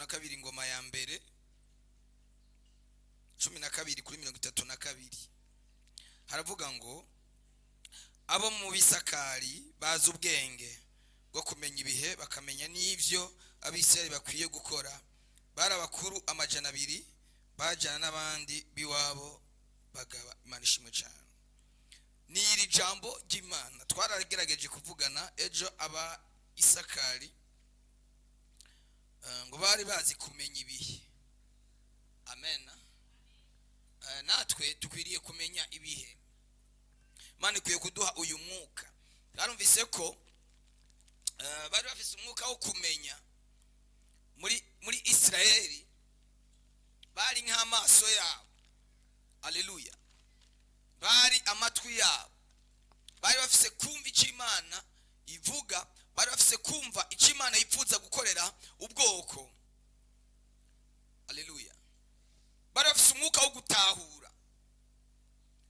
32, Ingoma ya mbere 12 kuri 32, haravuga ngo: "Abo mu Bisakari bazi ubwenge bwo kumenya ibihe, bakamenya n'ibyo Abisirayeli bakwiye gukora, bari abakuru 200, bajyana n'abandi b'iwabo bagaba." Imana ishimwe cyane. Ni iri jambo ry'Imana twaragerageje kuvugana ejo. Aba Isakari ngo bari bazi kumenya ibihe. Amen. Natwe dukwiriye kumenya ibihe. Imana ikwiye kuduha uyu mwuka. Twarumvise ko bari bafise umwuka wo kumenya muri Isirayeli, bari nk'amaso yabo. Aleluya! Bari amatwi yabo, bari bafise kumva icyo Imana ivuga, bari bafise kumva icyo Imana yifuza gukorera ubwoko. Aleluya! Bari bafise umwuka wo gutahura.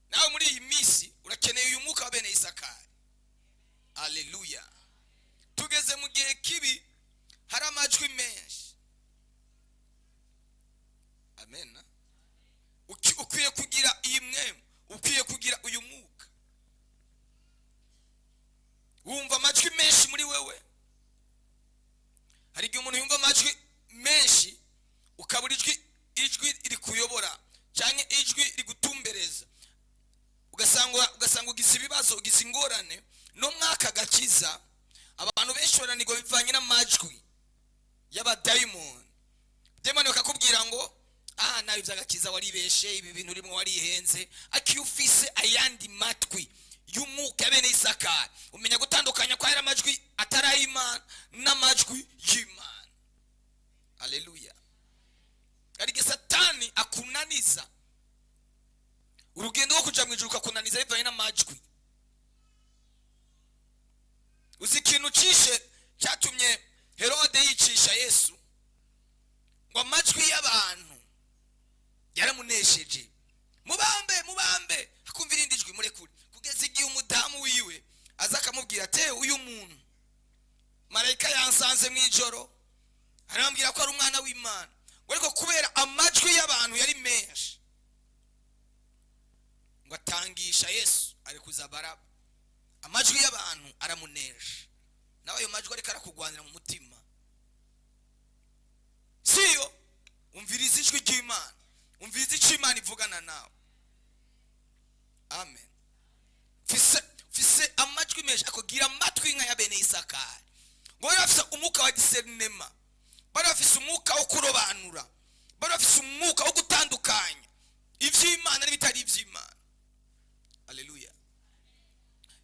Nawe muri iyi minsi urakeneye uyu mwuka wa bene Isakari. Aleluya! Tugeze mu gihe kibi, hari amajwi menshi. Amen. Ukwiye kugira iyi mwemu, ukwiye kugira uyu mwuka. Wumva amajwi menshi muri wewe. Hari igihe umuntu yumva amajwi menshi, ukabura ijwi rikuyobora cyangwa ijwi rigutumbereza, ugasanga ugize ibibazo, ugize ingorane. No mwaka gakiza abantu benshi baranirwa bivanye n'amajwi y'abadayimoni. Demoni bakakubwira ngo: "Ah, nawe iby'agakiza waribeshe, ibi bintu urimo warihenze." Ariko iyo ufise ayandi matwi y'umwuka ya bene Isakari, umenya gutandukanya ko hari amajwi atari ay'Imana n'amajwi y'Imana. Aleluya! Hari igihe Satani akunaniza urugendo rwo kuja mu ijuru, ukakunaniza bivanye n'amajwi. Uzi ikintu cishe cyatumye Herode yicisha Yesu? Ngo amajwi y'abantu yaramunesheje: "Mubambe, mubambe!" Akumva irindi jwi: "Murekure." Kugeza igihe umudamu wiwe aza akamubwira ati: "Uyu muntu, marayika yansanze mu ijoro, arambwira ko ari umwana w'Imana." Ngo ariko kubera amajwi y'abantu yari menshi, ngo atangisha Yesu, arekuza Baraba. Amajwi y'abantu aramunesha. Nawe ayo majwi ariko arakugwanira mu mutima, siyo? Umviriza ijwi ry'Imana, umviriza icyo Imana ivugana nawe. Amen. Fise amajwi menshi, akugira amatwi nka ya bene Isakari. Ngo bari bafise umwuka wa discernement, bari bafise umwuka wo kurobanura, bari bafise umwuka wo gutandukanya iby'Imana n'ibitari iby'Imana. Aleluya!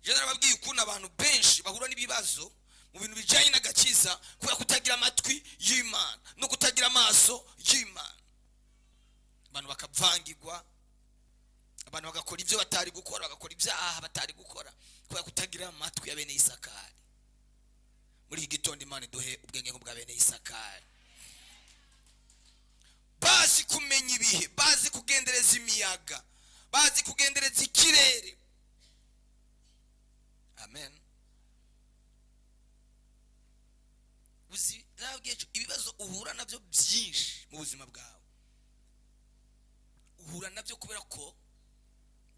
Je narababwiye ukuntu abantu benshi bahura n'ibibazo mu bintu bijyanye n'agakiza kubera kutagira amatwi y'Imana no kutagira amaso y'Imana. Abantu bakavangirwa, abantu bagakora ibyo batari gukora, bagakora ibyaha batari gukora kubera kutagira amatwi ya bene Isakari. Muri iki gitondo Imana iduhe ubwenge bwa bene Isakari, bazi kumenya ibihe, bazi kugendereza imiyaga, bazi kugendereza ikirere. Amen. Uzi, nababwiye ibibazo uhura nabyo byinshi mu buzima bwawe, uhura nabyo kubera ko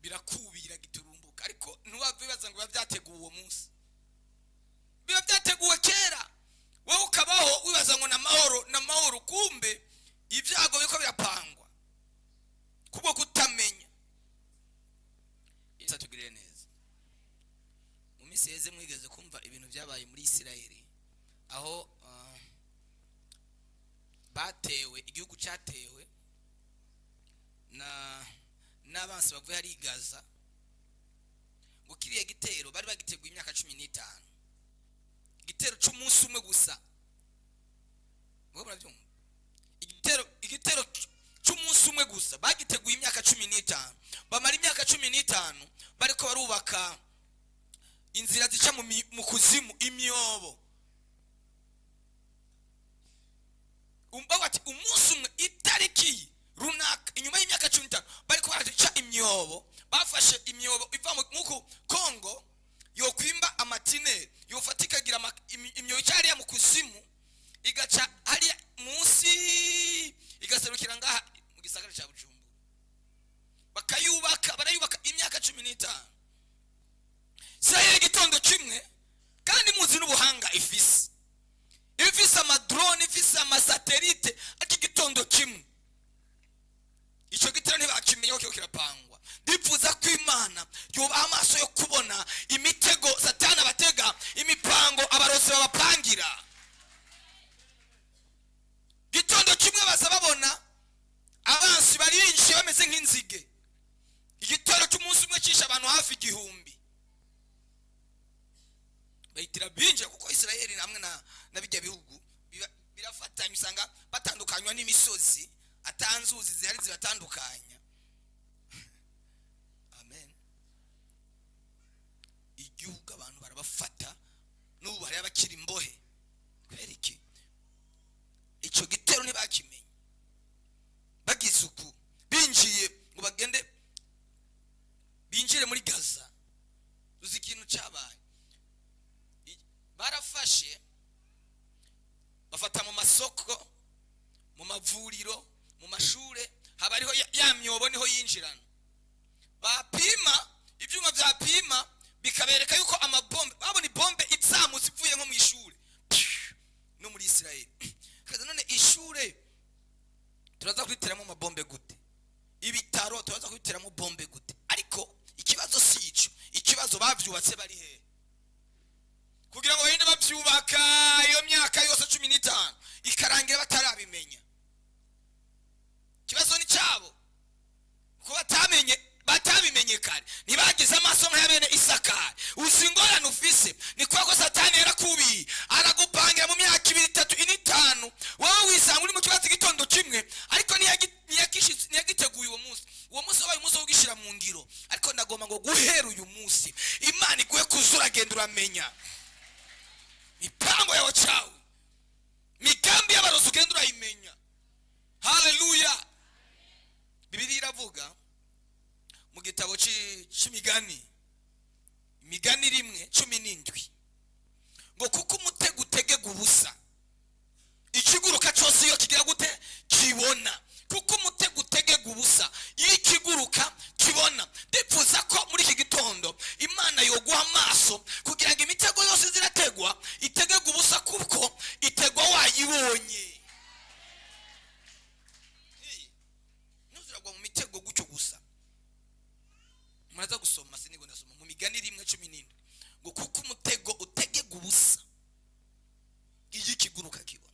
birakubira giturumbuka. Ariko ntiwava wibaza ngo biba byateguwe uwo munsi, biba byateguwe kera. Wowe ukabaho wibaza ngo ni amahoro, ni amahoro, kumbe ibyago biriko birapangwa kubwo kutamenya. Yesu atugirire neza. Mu minsi yeze mwigeze kumva ibintu byabaye muri Isirayeli, aho batewe, igihugu cyatewe na n'abansi bavuye hari i Gaza. Ngo kiriya gitero bari bagiteguye imyaka 15, igitero cy'umunsi umwe gusa. Ngo murabyumva? Igitero cy'umunsi umwe gusa bagiteguye imyaka 15. Bamara imyaka 15 bariko barubaka inzira zica mu kuzimu, imyobo. Umva bati umunsi umwe, itariki runaka, inyuma y'imyaka 15 bariko baraca imyobo. Bafashe imyobo iva muku Kongo yokwimba amatineri, yofata ikagira imyobo ica hariya mu kuzimu, igaca hariya munsi. cy'inzige, igitero cy'umunsi umwe cyishe abantu hafi 1000. Bahitira binjira, kuko Israel hamwe na bijya bihugu birafatanya, usanga batandukanywa n'imisozi, atanzuzi zihari zibatandukanya. Amen. Igihugu abantu barabafata, n'ubu hari abakiri imbohe. Kubera iki? Icyo gitero ntibakimenye. Bagize uku binjiye ngo bagende binjire muri Gaza, uzi ikintu cyabaye? Barafashe bafata mu masoko, mu mavuriro, mu mashure, haba hariho ya myobo niho yinjirana. Bapima, ibyuma byapima bikabereka yuko amabombe, babona ibombe izamutse ivuye nko mu ishure no muri Israel. Kaza none ishure turaza kwiteramo amabombe gute? Ibitaro turaza kwiteramo bombe gute? Ariko ikibazo si ico, ikibazo bavyubatse bari he? Kugira ngo bagende bavyubaka iyo myaka yose 15 ikarangira batarabimenya. Ikibazo ni cyabo, kuko batabimenye kare, ntibagize amaso nka bene Isakari. Uzi ingorane ufise ni kubera ko Satani yarakubiye, aragupangira mu myaka 2, 3, 4, 5, wowe wisanga uri mu kibazo igitondo kimwe, ariko ntiyagiteguye uwo munsi. Uwo munsi wabaye umunsi wo kugishyira mu ngiro. Ariko ndagomba ngo guhera uyu munsi Imana iguhe kuza uragenda uramenya mipango yawe cawe, migambi y'abarozi ugenda urayimenya. Haleluya. Bibiliya iravuga mu gitabo c'imigani, imigani 1:17, ngo kuko umutego utegega ubusa, ikiguruka cyose iyo kigira gute kibona. Kuko umutego utegega ubusa, iyo ikiguruka kibona. Ndipfuza ko muri iki gitondo Imana yoguha amaso kugira ngo imitego yose zirategwa itegega ubusa, kuko itegwa wayibonye. Ntuziragwa mu mitego gutyo gusa. Muraza gusoma, sinigo ndasoma mu migani 1:17, ngo kuko umutego utegega ubusa, iyo ikiguruka kibona.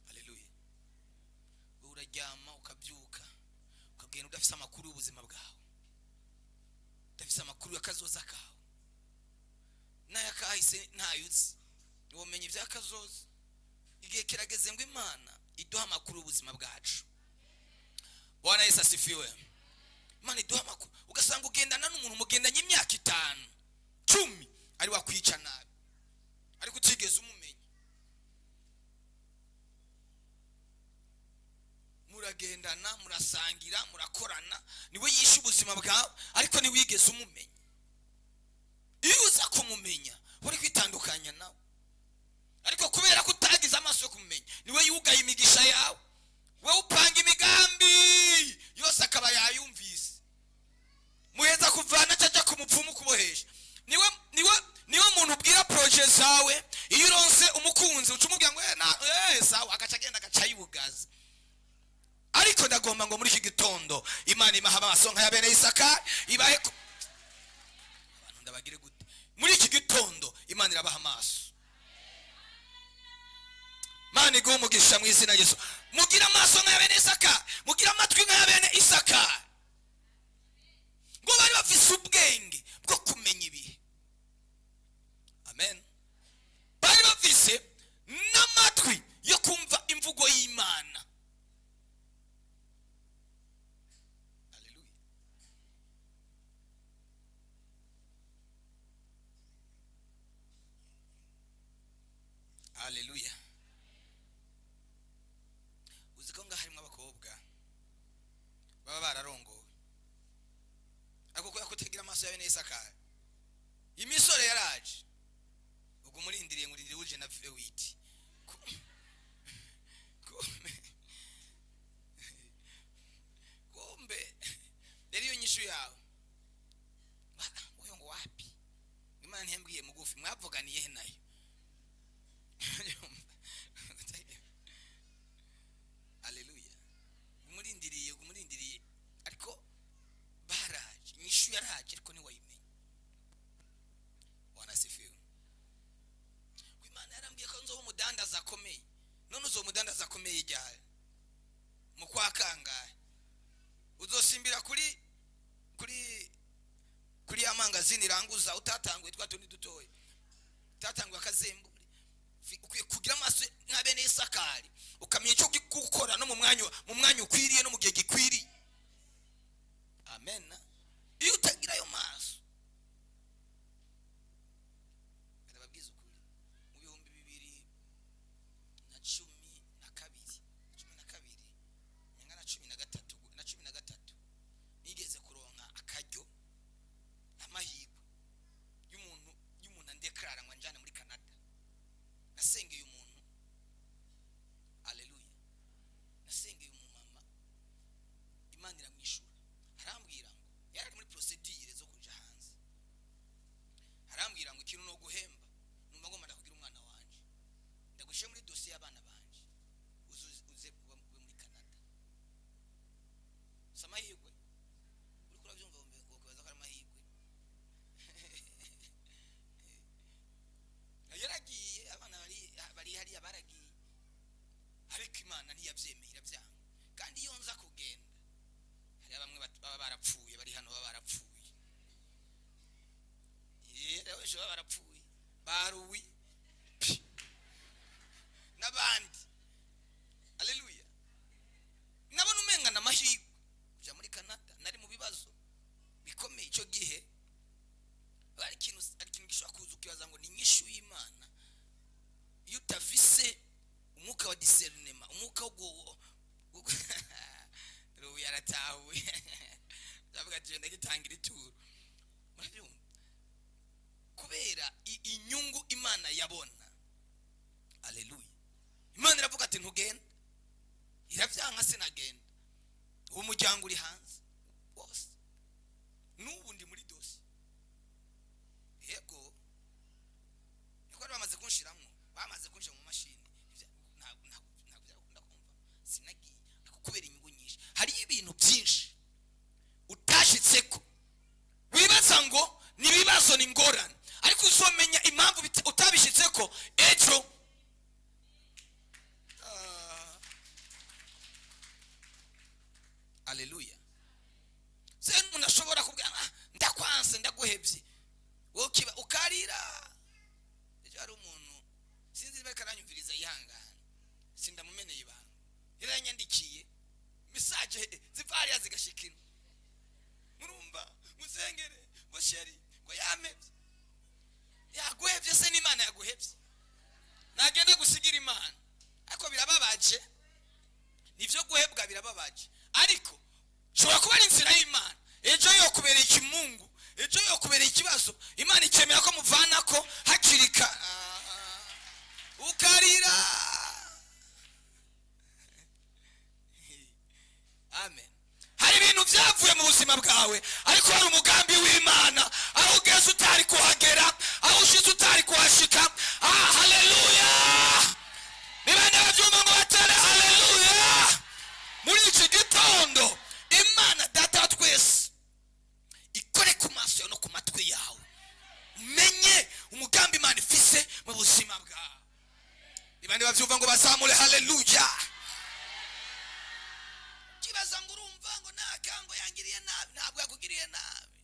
Haleluya. Wowe uraryama ukabyuka ukagenda udafise amakuru y'ubuzima bwawe, udafise amakuru y'akazoza kawe, n'ayakahise ntayo uzi, ntiwomenya iby'akazoza. Igihe kirageze ngo Imana iduhe amakuru y'ubuzima bwacu. Bwana Yesu asifiwe. Imana iduhe amakuru. Ugasanga ugendana n'umuntu mugendanye imyaka 5, 10, ari wakwica nabi, ariko utigeze umumenya. Muragendana, murasangira, murakorana, niwe yishe ubuzima bwawe, ariko ntiwigeze umumenya. Iyo uza kumumenya uri kwitandukanya nawe, ariko kubera ko utagize amaso yo kumumenya, niwe yugaye imigisha yawe. Wowe upanga imigambi yose akaba yayumvise, muheza kuvana cyajya ku mupfumu kubohesha. Niwe muntu ubwira projet zawe. Iyo uronse umukunzi uca umubwira ngo sawa, agaca agenda agaca yibugaza. Ariko ndagomba ngo muri iki gitondo Imana ibahe amaso nka ya bene Isaka, ibahe abantu ndabagire gute? Muri iki gitondo Imana irabaha amaso. Imana iguhe umugisha mu izina rya Yesu. Mugire amaso nka ya bene Isaka, mugire amatwi nka ya bene Isaka. Ngo bari bafise ubwenge bwo kumenya ibihe. Amen. Bari bafise n'amatwi yo kumva imvugo y'Imana. Haleluya. Haleluya. Uzi ko ngaha harimo abakobwa baba bararongowe, ariko kubera kutagira amaso yawe neza kare, imisore yaraje, ubwo umurindiriye ngo urindire uje na vewiti. Kumbe rero iyo nyishu yawe uyo ngo wapi, Imana ntiyambwiye mugufi, mwavuganiye he nayo? Haleluya. Umurindiriye, umurindiriye, ariko baraje, inyishu yaraje, ariko ntiwayimenya. Bwana asifiwe. Imana yarambwiye ko nzoba umudandaza akomeye, Imana iranguza utatanguye twa tundi dutoya, utatanguye akazembure. Ukwiye kugira amaso nka bene Isakari, ukamenya icyo gukora no mu mwanya ukwiriye no mu gihe gikwiriye. Amen. Iyo utagira ayo maso, ndababwiza ukuri, mu 2012, 12 nyanga na 13 na 13, nigeze kuronka akaryo, amahirwe y'umuntu andeclara ngo anjane muri Canada. Nasengeye umuntu, aleluya, nasengeye umumama, Imana iramwishura. Arambwira ngo yari ari muri procédure zo kuja hanze. Arambwira ngo: "Ikintu no guhemba, numva ngomba ndakugira umwana wanje, ndagushyire muri dosiye y'abana banje, uze ube muri Canada." Si amahirwe? Uriko urabyumva, wokwibaza ko ari amahirwe. Yaragiye, abana bari hariya, baragiye, ariko Imana ntiyabyemeye, irabyanga. Kandi iyo nza kugenda, hariya bamwe baba barapfuye, bari hano baba barapfuye. Hariho benshi baba barapfuye, baruwi pi n'abandi. Aleluya. Nabona umenga na amahirwe kuja muri Canada. Nari mu bibazo bikomeye icyo gihe. Hari ikintu gishobora kuza ukibaza ngo ni inyishu y'Imana. Iyo utafise umwuka wa discernement, umwuka wo Rubu yaratahuye, ndavuga ati ndagitangira ituro. Murabyumva? Kubera inyungu Imana yabona, aleluya, Imana iravuga ati: "Ntugenda." Irabyanka, sinagenda. Uwo muryango uri hanze wose, n'ubu ndi muri dosiye. Yego, niko bari bamaze kunshiramo, bamaze kunshira mu mashini. Ntabwo byakunda kumva sinagiye, ariko kubera inyungu nyinshi. Hariyo ibintu byinshi utashitseko, wibaza ngo ni ibibazo, ni ingorane, ariko uzomenya impamvu utabishitseko ejo. Ah. Aleluya. Se umuntu ashobora kubwira: "Ah, ndakwanse, ndaguhebye," wowe ukarira. Ejo hari umuntu, sinzi niba ariko aranyumviriza, yihangana, sindamumeneye ibanga, yaranyandikiye message ziva hariya zigashika ino. Murumva, musengere ngo chéri ngo yampebye. Yaguhebye se n'Imana yaguhebye? Nagenda gusigira Imana. Ariko birababaje, nivyo, guhebwa birababaje, ariko shobora kuba ari inzira y'Imana. Ejo yokubereye ikimungu, ejo yokubereye ikibazo, Imana ikemera ko muvanako hakiri kare. Ah, ukarira. Amen. Hari ibintu byavuye mu buzima bwawe, ariko hari umugambi w'Imana. Aho ugeze utari kuhagera, aho ushize utari kuhashika. Ah, haleluya! Niba babyumva ngo batere haleluya muri iki gitondo. Imana Data wa twese ikore ku maso yawe no ku matwi yawe, umenye umugambi Imana ifise mu buzima bwawe. Niba babyumva ngo bazamure haleluya. Kibaza ngo urumva ngo naka ngo yangiriye nabi. Ntabwo yakugiriye nabi.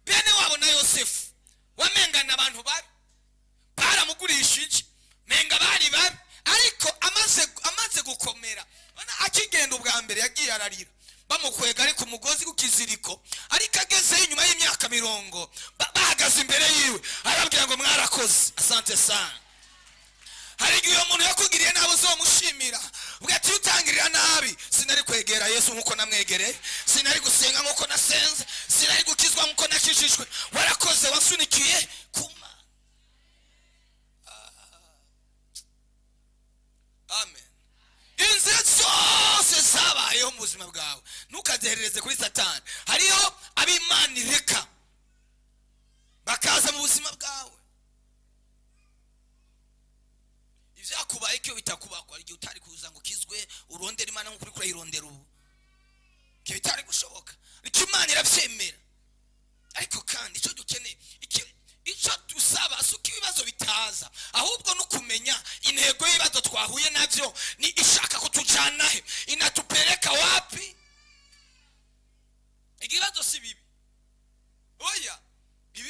Bene wabo na Yosefu wamengana abantu babi, baramugurishije, menga bari babi, ariko amaze gukomera, ubona akigenda ubwa mbere yagiye ararira, bamukwega ari ku mugozi ku kiziriko, ariko agezeyo inyuma y'imyaka 40, bahagaze imbere yiwe, arababwira ngo: "Mwarakoze, asante sana." Hari igihe uwo muntu yakugiriye nabi uzomushimira, ubwo ati: "Utangirira nabi, sinari kwegera Yesu nk'uko namwegereye, sinari gusenga nk'uko nasenze, sinari gukizwa nk'uko nakijijwe. Warakoze, wansunikiye ku Mana." Ah. Amen. Inzira zose zabayeho mu buzima bwawe, ntukaziherereze kuri Satani. Hariho ab'Imana ireka bakaza mu buzima bwawe. Ibyakubaye iyo bitakubakwa, hari igihe utari kuza ngo ukizwe, urondere Imana nk'uko uri kurayirondera ubu. Ibyo bitari gushoboka, ariko Imana irabyemera. Ariko kandi icyo dukeneye, icyo dusaba, si uko ibibazo bitaza, ahubwo no kumenya intego y'ibibazo twahuye nabyo, ni ishaka kutujana he, inatupeleka wapi. Ikibazo si bibi, oya. Ibibazo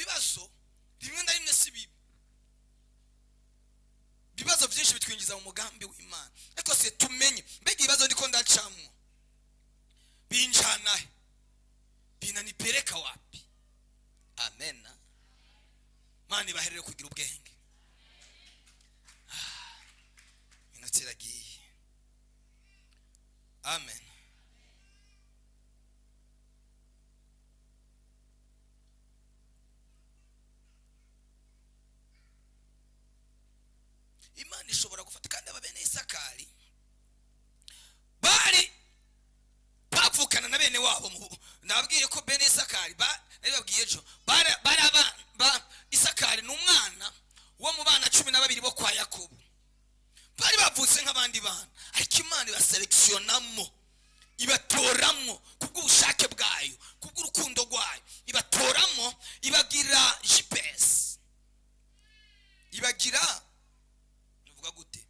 kudusubiza mu mugambi w'Imana. Ariko se tumenye mbega ibibazo ndiko ndacamwo binjana he, binanipeleka wapi? Amen. Mana ibaherere kugira ubwenge. Minota iragiye. Amen. Imana ishobora gufata. Kandi aba bene Isakari bari bavukana na bene wabo. Nababwiye ko bene Isakari nabibabwiye ejo, Isakari ni umwana wo mu bana 12 bo kwa Yakobo. Bari bavutse nk'abandi bana, ariko Imana ibaseleksionamo, ibatoramo kubw'ubushake bwayo, kubw'urukundo rwayo, ibatoramo, ibagira GPS, ibagira nuvuga gute,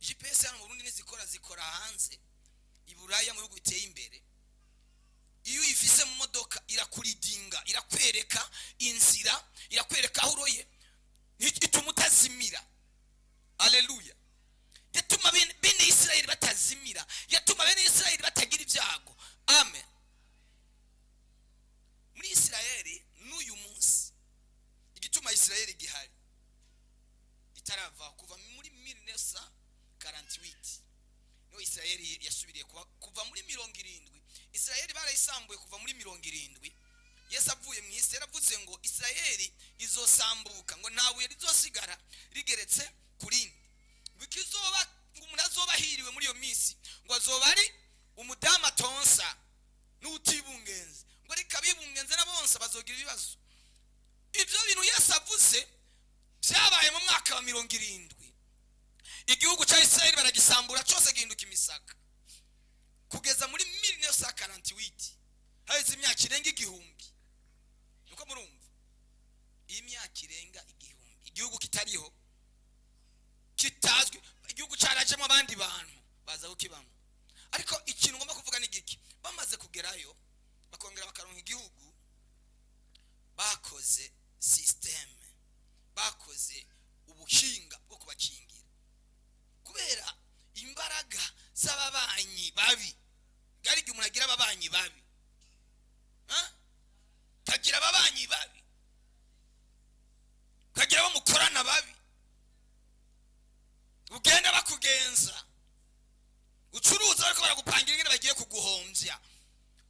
GPS hano mu Burundi ntizikora, zikora hanze i Buraya mu bihugu biteye imbere. Iyo uyifise mu modoka irakuridinga, irakwereka inzira, irakwereka aho uroye, ituma utazimira. Haleluya. Yatuma bene Isirayeli batazimira, yatuma bene Isirayeli batagira ibyago. Amen. Muri Isirayeli n'uyu munsi igituma Isirayeli gihari itarava kuva muri 1948 niho Isirayeli yasubiriye kuva muri 70. Isirayeli barayisambuye kuva muri 70. Yesu avuye mu isi yaravuze ngo Isirayeli izosambuka, ngo nta buye rizosigara rigeretse ku rindi, ngo ikizoba, ngo umuntu azoba ahiriwe muri iyo minsi ngo azoba ari umudamu atonsa n'utibungenze, ngo ariko abibungenze na bonsa bazogira ibibazo. Ibyo bintu Yesu avuze byabaye mu mwaka wa 70. Igihugu cya Isirayeli baragisambura cyose gihinduka imisaka kugeza muri 1948, haheze imyaka irenga 1000. Nuko murumva imyaka irenga 1000 igihugu kitariho, kitazwi, igihugu cyarajemo abandi bantu baza kukibamo. Ariko ikintu ngomba kuvuga ni giki, bamaze kugerayo bakongera bakaronka igihugu, bakoze systeme, bakoze ubuhinga bwo kubakingira kubera imbaraga z'ababanyi babi. Gari igihe umuntu agira ababanyi babi, kagira ababanyi babi, kagira abo mukorana babi, ugenda bakugenza, ucuruza bariko baragupangira ingene bagiye kuguhombya,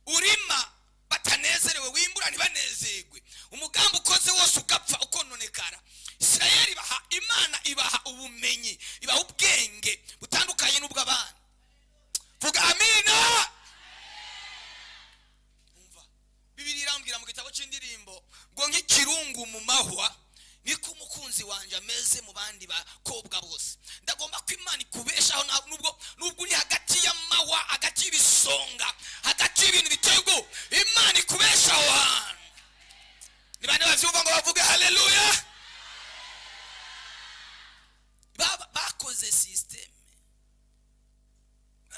urima batanezerewe, wimbura ntibanezerwe, umugambi ukoze wose ugapfa ukononekara. Isirayeli ibaha Imana, ibaha ubumenyi, ibaha ubwenge butandukanye n'ubw'abana. Vuga amina. Umva, Bibiliya irambwira mu gitabo cy'indirimbo ngo nk'ikirungu mu mahwa niko umukunzi wanje ameze mu bandi bakobwa bose. Ndagomba ko Imana ikubeshaho nubwo uri hagati y'amahwa, hagati y'ibisonga, hagati y'ibintu biteye ubwoba, Imana ikubeshaho hantu. Ni bande bavyumva ngo bavuge haleluya? Bakoze systeme,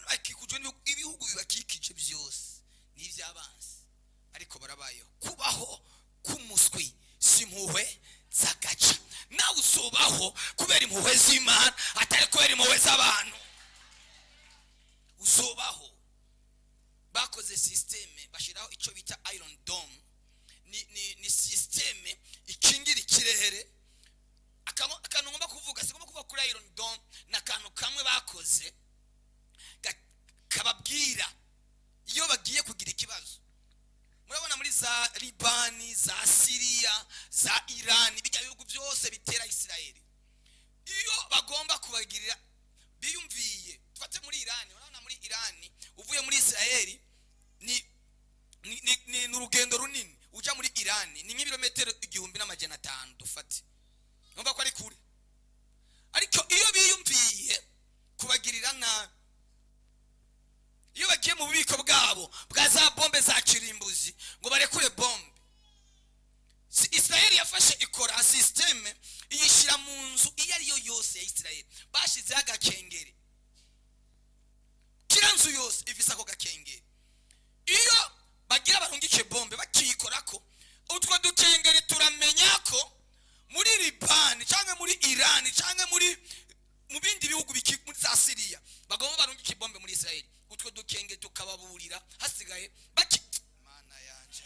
bakikujwe n'ibihugu bibakikije byose n'iby'abanzi, ariko barabayeho. Kubaho k'umuswi si impuhwe z'agaca. Nawe uzobaho kubera impuhwe z'Imana, atari kubera impuhwe z'abantu. Uzobaho. Bakoze systeme, bashiraho icyo bita Iron Dome. Ni systeme ikingira ikirere. Akantu ngomba kuvuga, sigomba kuvuga kuri Iron Dome, ni akantu kamwe bakoze kababwira iyo bagiye kugira ikibazo. Murabona muri za Libani, za Syria, za Iran, bijya bihugu byose bitera Isirayeli, iyo bagomba kubagirira biyumviye. Tufate muri Iran, urabona muri Iran uvuye muri Isirayeli ni urugendo runini uja muri Iran, ni nk'ibirometero 1500 dufate. Numva ko ari kure. Ariko iyo biyumviye kubagirira nabi, iyo bagiye mu bubiko bwabo bwa za bombe za kirimbuzi ngo barekure bombe, Isirayeli yafashe ikora systeme iyishyira mu nzu iyo ariyo yose ya Isirayeli. Bashizeho agakengeri, kila nzu yose ifise ako gakengeri. Iyo bagira barungike bombe bakiyikorako, utwo dukengeri turamenya ko muri Libani cyangwa muri Iran cyangwa mu bindi bihugu bombe muri Israel, utwo dukenge tukababurira. Hasigaye baki, Mana yanje,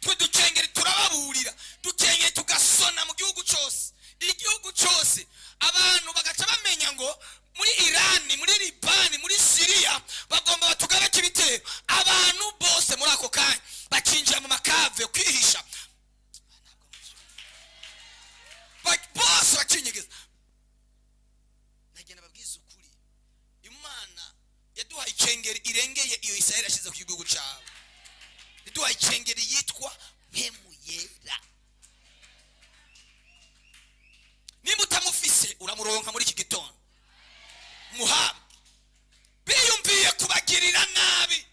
twe dukengeri turababurira, dukengeri tugasona mu gihugu cyose, igihugu cyose abantu bagaca bamenya ngo muri Irani, muri Libani, muri Siriya bagomba batugabeko ibitero. Abantu bose muri ako kanya bakinjira mu makave kwihisha. Bose bakinyegeza. Nagenda babwiza ukuri, Imana yaduhaye ikengeri irengeye iyo Israel yashyize ku gihugu cyabo. Yaduhaye ikengeri yitwa Mpwemu Yera. Nimba utamufise, uramuronka muri iki gitondo, muhabwe. Biyumviye kubagirira nabi,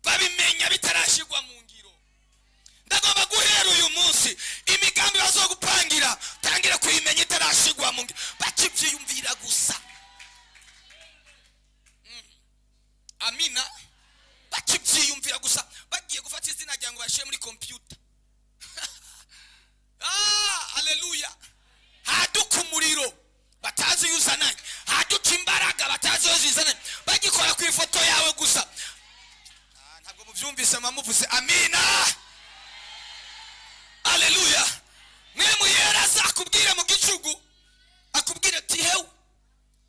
babimenya bitarashyirwa mu ngiro. Ndagomba guhera uyu munsi, imigambi bazogupangira tangire kuyimenya itarashyirwa mu ngiro, bakibyiyumvira gusa. Amina. Bakibyiyumvira gusa, bagiye gufata izina ryawe ngo bashyire muri kompiyuta. Ah, aleluya! Haduka umuriro batazi iyo uzananye, haduka imbaraga batazi iyo zizananye, bagikora ku ifoto yawe gusa. Ah, ntabwo mubyumvise. Muvuze amina, aleluya. Mpwemu Yera azakubwire mu gicugu, akubwire ati: "Hewe,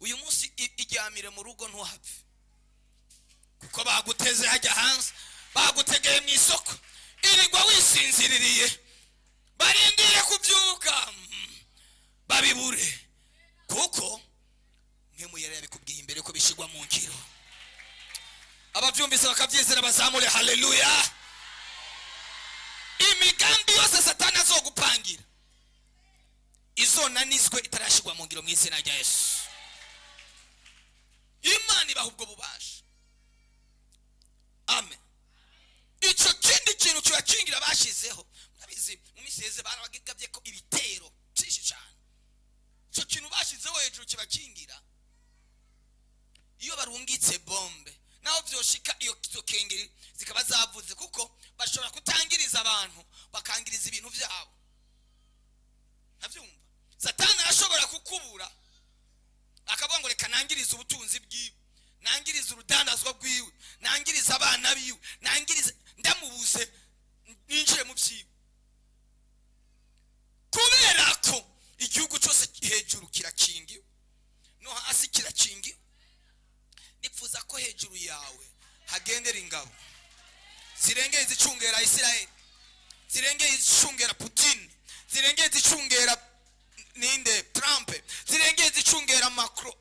uyu munsi iryamire mu rugo, ntuhapfe, kuko baguteze hajya hanze, bagutegeye mu isoko, irirwa wisinziririye, barindiriye kubyuka babibure," kuko Mpwemu Yera yabikubwiye imbere ko bishyirwa mu ngiro. Ababyumvise bakabyizera bazamure haleluya. Imigambi yose Satani azogupangira izonanizwe itarashyirwa mu ngiro mu izina rya Yesu. Imana ibaha ubwo bubasha, amen. Icyo kindi kintu kibakingira bashyizeho, murabizi, mu minsi iheze barabagabye ko ibitero byinshi cyane. Icyo kintu bashyizeho hejuru kibakingira, iyo barungitse bombe, naho byoshika iyo izo kengeri zikaba zavuze, kuko bashobora kutangiriza abantu, bakangiriza ibintu byabo. Ntabyumva, Satani arashobora kukubura, akavuga ngo: "Reka nangirize ubutunzi bwiwe, nangirize urudandazwa rwiwe, nangirize abana biwe, nangirize, ndamubuze ninjire mu byiwe." Kubera ko igihugu cyose hejuru kirakingiwe, no hasi kirakingiwe. Nipfuza ko hejuru yawe hagendera ingabo zirengeye izicungera Isirayeli, zirengeye izicungera Putin, zirengeye izicungera ninde, Trump, zirengeye izicungera Macron.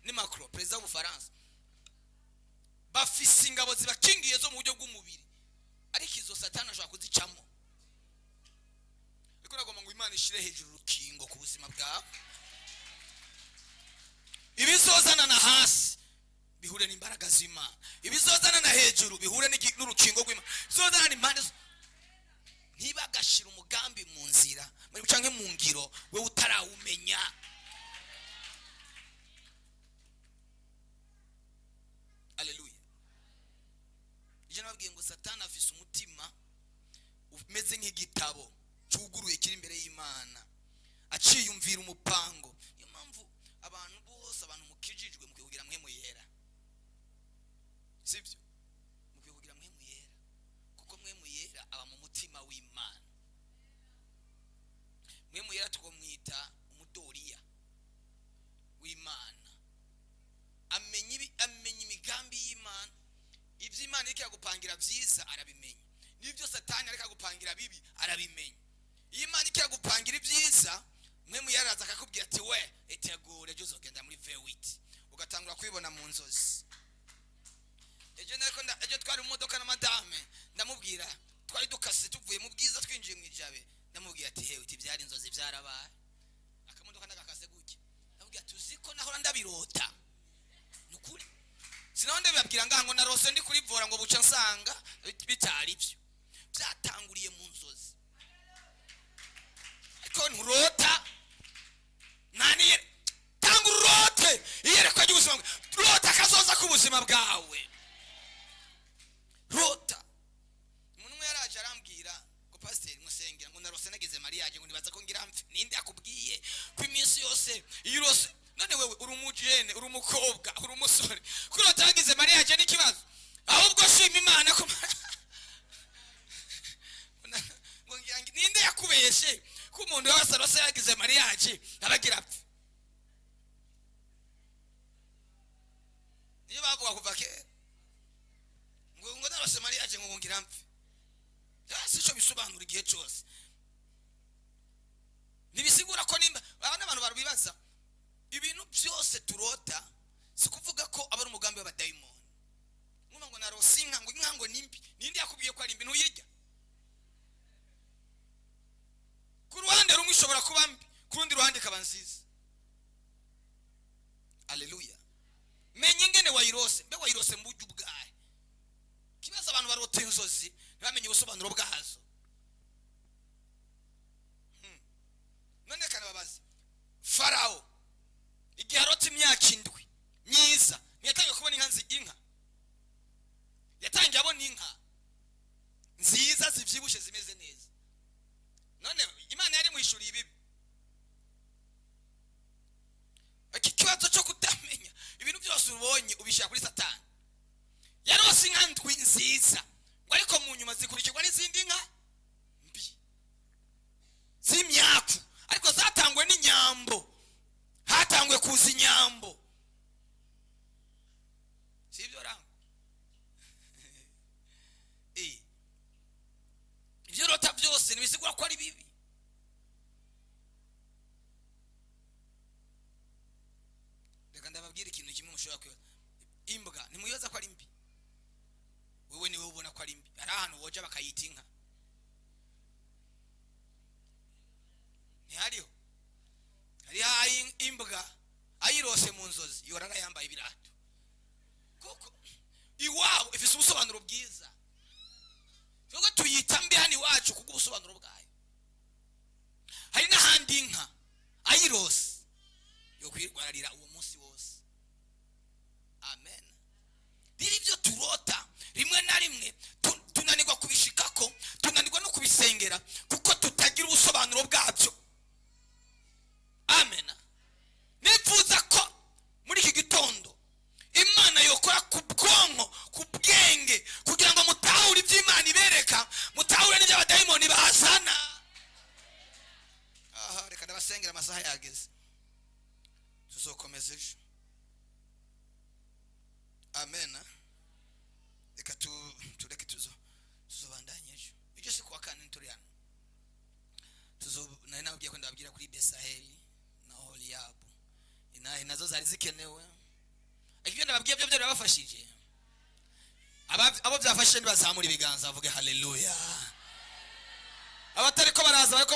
Ni Macron perezida w'Ubufaransa. Bafise ingabo zibakingiye zo mu buryo bw'umubiri, ariko izo Satani ashobora kuzicamo. Ariko nagomba ngo Imana ishire hejuru urukingo ku buzima bwawe, ibizozana na hasi bihure n'imbaraga z'Imana, ibizozana na hejuru bihure n'urukingo rw'Imana, bizozana n'impande ntibagashira umugambi mu nzira canke mu ngiro wewe utarawumenya. Aleluya! Ije nababwiye ngo Satani afise umutima umeze nk'igitabo cyuguruye kiri imbere y'Imana, aciyumvira umupango. Niyo mpamvu abantu bose, abantu mukijijwe, mukwiye kugira Mpwemu Yera, sibyo? Mukwiye kugira Mpwemu Yera, kuko Mpwemu Yera aba mu mutima w'Imana. Mpwemu Yera twamwita umudoriya w'Imana. Amenya ibi, amenya imigambi y'Imana. Ibyo Imana iriko iragupangira byiza arabimenya, n'ibyo Satani ariko agupangira bibi arabimenya. Iyo Imana iriko iragupangira ibyiza, Mpwemu yaraza akakubwira ati: "We, itegure, ejo uzogenda muri V8." Ugatangura kubibona mu nzozi. Ejo nariko ejo twari mu modoka na madame, ndamubwira, twari dukase tuvuye mu Bwiza twinjiye mu Ijabe, ndamubwira ati: "Hewe," iti "byari inzozi, byarabaye." Akamodoka ndagakase gutya, ndamubwira: "Tuzi ko nahora ndabirota?" Nukuri sinaho ndabibabwira ngaha ngo narose ndi kuri volant, ngo buca nsanga bitari byo, byatanguriye mu nzozi. Ariko nturota naniye. Tanga urote iyerekwa ry'ubuzima bwawe, rota akazoza k'ubuzima bwawe, rota. Umuntu umwe yaraje arambwira ngo: "Pasiteri, musengera," ngo "narose nagize mariage," ngo "nibaza ko ngira mpfe." Ninde akubwiye ko iminsi yose iyo urose? None wewe Uri umujene, uri umukobwa, uri umusore, kurota wagize mariage n'ikibazo? Ahubwo shima Imana ko ngo ngira ngo ninde yakubeshe ko umuntu wese arose yagize mariage abagira apfa? Niyo bavuga kuva kera ngo narose mariage ngo ngira mpfe. Si cyo bisobanura igihe cyose, ntibisigura ko nimba aba n'abantu babibaza ibintu byose turota, si kuvuga ko aba ari umugambi w'abadayimoni. Nkuba ngo narose inka, ngo inka ngo ni mbi, ninde yakubwiye ko ari mbi? Ntuyirya. Ku ruhande rumwe ishobora kuba mbi, ku rundi ruhande ikaba nziza. Aleluya! Menya ingene wayirose. Mbe wayirose mu buryo ubwahe? Ikibazo, abantu barota inzozi ntibamenye ubusobanuro bwazo. None kanababaza, Farawo igihe arota imyaka 7 myiza, ntiyatangiye kubona inka inka yatangiye abona inka nziza zivyibushe zimeze neza. None Imana yari muhishuriye ibibi? Iki kibazo cyo kutamenya, ibintu byose ubonye ubishyira kuri Satani. Yarose inka ndwi nziza ngo, ariko mu nyuma zikurikirwa n'izindi nka mbi z'imyaku, ariko zatangwe n'inyambo. Hatangwe kuza inyambo, si ibyo rangwa? Ibyo urota byose ntibisigura ko ari bibi. Reka ndababwira ikintu kimwe mushobora kwibaza: imbwa ntimuyibaza ko ari mbi, wewe niwe ubona ko ari mbi. Hari ahantu woja bakayita inka, ntihariho? Hariho imbwa ayirose mu nzozi yorara yambaye ibirato, kuko iwabo ifise ubusobanuro bwiza. Twebwe tuyita mbi hano iwacu kuko ubusobanuro bwayo. Hari n'ahandi inka ayirose yo kwirwararira uwo munsi wose. Amen. Rero ibyo turota rimwe na rimwe tunanirwa kubishikako, tunanirwa no kubisengera kuko tutagira ubusobanuro bwabyo. Amen. Nifuza ko muri iki gitondo Imana yokora ku bwonko, ku bwenge, kugira ngo mutahure ibyo Imana ibereka, mutahure n'ibyo abadayimoni bazana. Aha reka ndabasengera, amasaha yageze, tuzokomeza ejo. Amen. Reka tureke tuzobandanya ejo. Ejo si kuwa kane, turi hano. Nari nababwiye ko ndababwira kuri Besaheli na Holiyabu, inahe nazo zari zikenewe. Ariko ibyo ndababwiye byo byarabafashije. Abo byafashije ntibazamura ibiganza bavuge haleluya? Abatari ko baraza bariko